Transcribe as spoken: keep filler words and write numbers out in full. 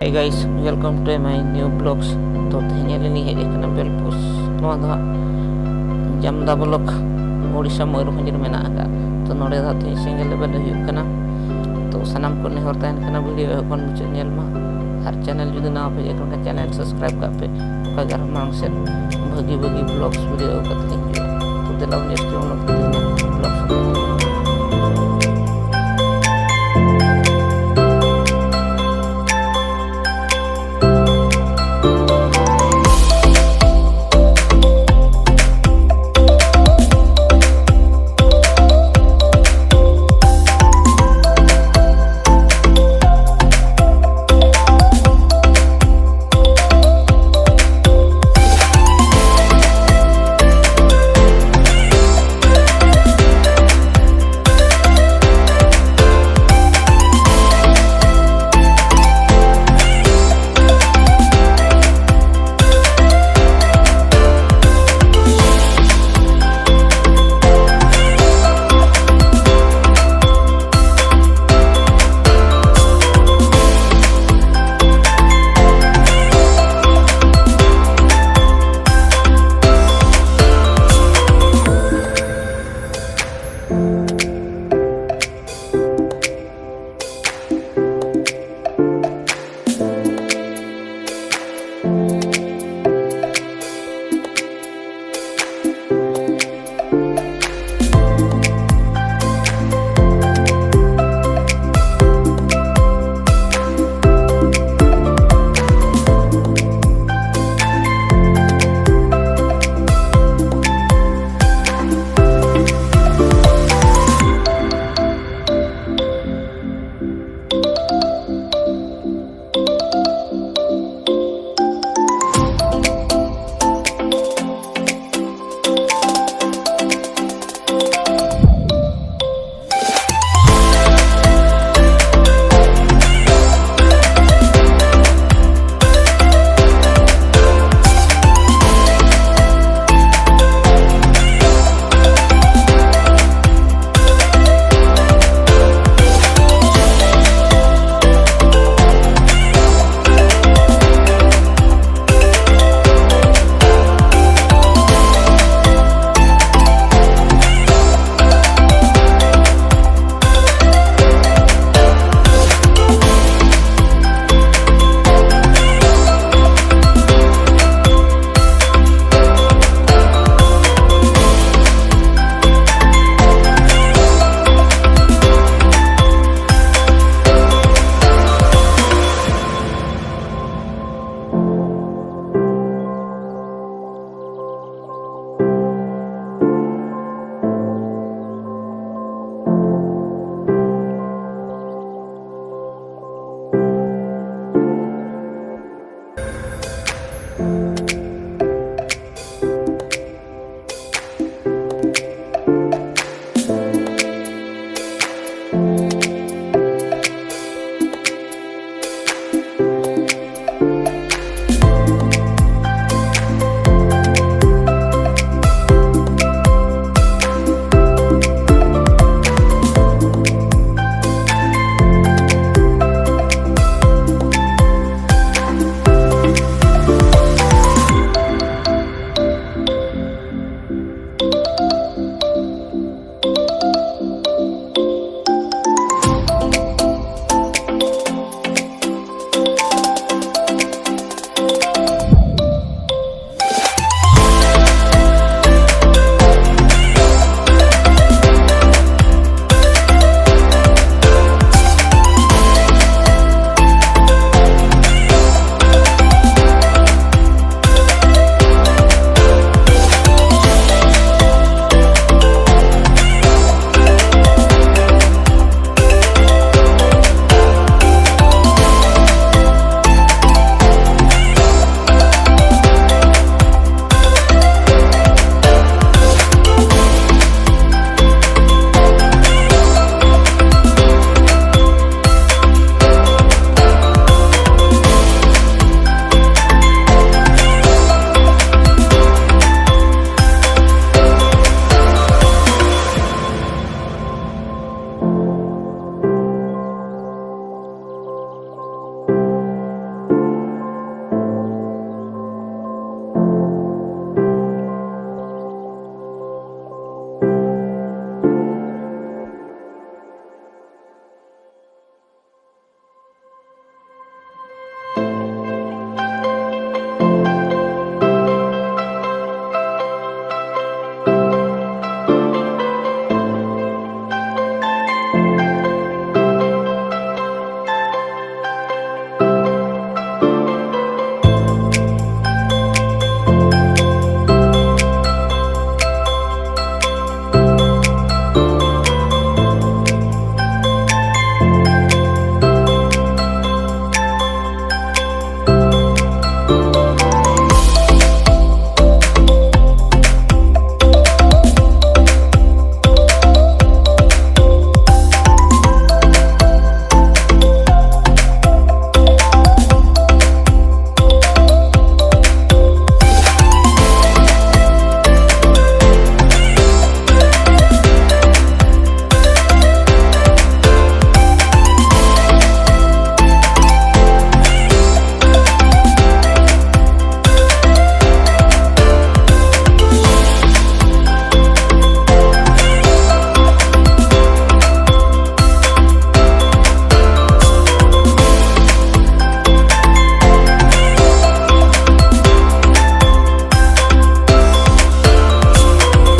Hey guys, welcome to my new vlogs. ᱛᱚ ᱛᱮᱦᱮᱧ ᱟᱹᱞᱤᱧ ᱞᱤᱧ ᱦᱮᱡ ᱟᱠᱟᱱᱟ ᱵᱮᱞᱯᱩᱥ᱾ ᱱᱚᱣᱟ ᱫᱚ ᱦᱟᱸᱜ ᱡᱟᱢᱫᱟ ᱵᱞᱚᱠ, ᱳᱰᱤᱥᱟ, ᱢᱚᱭᱩᱨᱵᱷᱚᱸᱡᱽ ᱨᱮ ᱢᱮᱱᱟᱜ ᱟᱠᱟᱫ᱾ ᱛᱚ ᱱᱚᱰᱮ ᱫᱚ ᱦᱟᱸᱜ ᱛᱮᱦᱮᱧ ᱥᱮᱸᱜᱮᱞ ᱞᱮᱵᱮᱫ ᱦᱩᱭᱩᱜ ᱠᱟᱱᱟ᱾ ᱛᱚ ᱥᱟᱱᱟᱢ ᱠᱚ ᱱᱮᱦᱚᱨ ᱛᱟᱦᱮᱱ ᱠᱟᱱᱟ ᱵᱷᱤᱰᱤᱭᱳ ᱮᱦᱚᱵ ᱠᱷᱚᱱ ᱢᱩᱪᱟᱹᱫ ᱧᱮᱞ ᱢᱟ᱾ ᱟᱨ ᱪᱮᱱᱮᱞ ᱡᱩᱫᱤ ᱱᱟᱣᱟ ᱯᱮ ᱦᱮᱡ ᱟᱠᱟᱱ ᱠᱷᱟᱱ ᱪᱮᱱᱮᱞ ᱥᱟᱵᱥᱠᱨᱟᱭᱤᱵ ᱠᱟᱜ ᱯᱮ᱾ ᱚᱱᱠᱟ ᱜᱮ ᱟᱨᱦᱚᱸ ᱢᱟᱲᱟᱝ ᱥᱮᱫ ᱵᱷᱟᱹᱜᱤ ᱵᱷᱟᱹᱜᱤ ᱵᱞᱚᱜᱥ ᱵᱷᱤᱰᱤᱭᱳ ᱟᱹᱜᱩ ᱠᱟᱛᱮ ᱞᱤᱧ ᱦᱤᱡᱩᱜᱼᱟ᱾ ᱛᱚ ᱫᱮᱞᱟ ᱵᱚᱱ ᱡᱟᱹᱥᱛᱤ ᱵᱟᱵᱚᱱ ᱚᱠᱛᱚ ᱞᱤᱧᱟ, ᱵᱞᱚᱜ ᱥᱟᱶᱛᱮ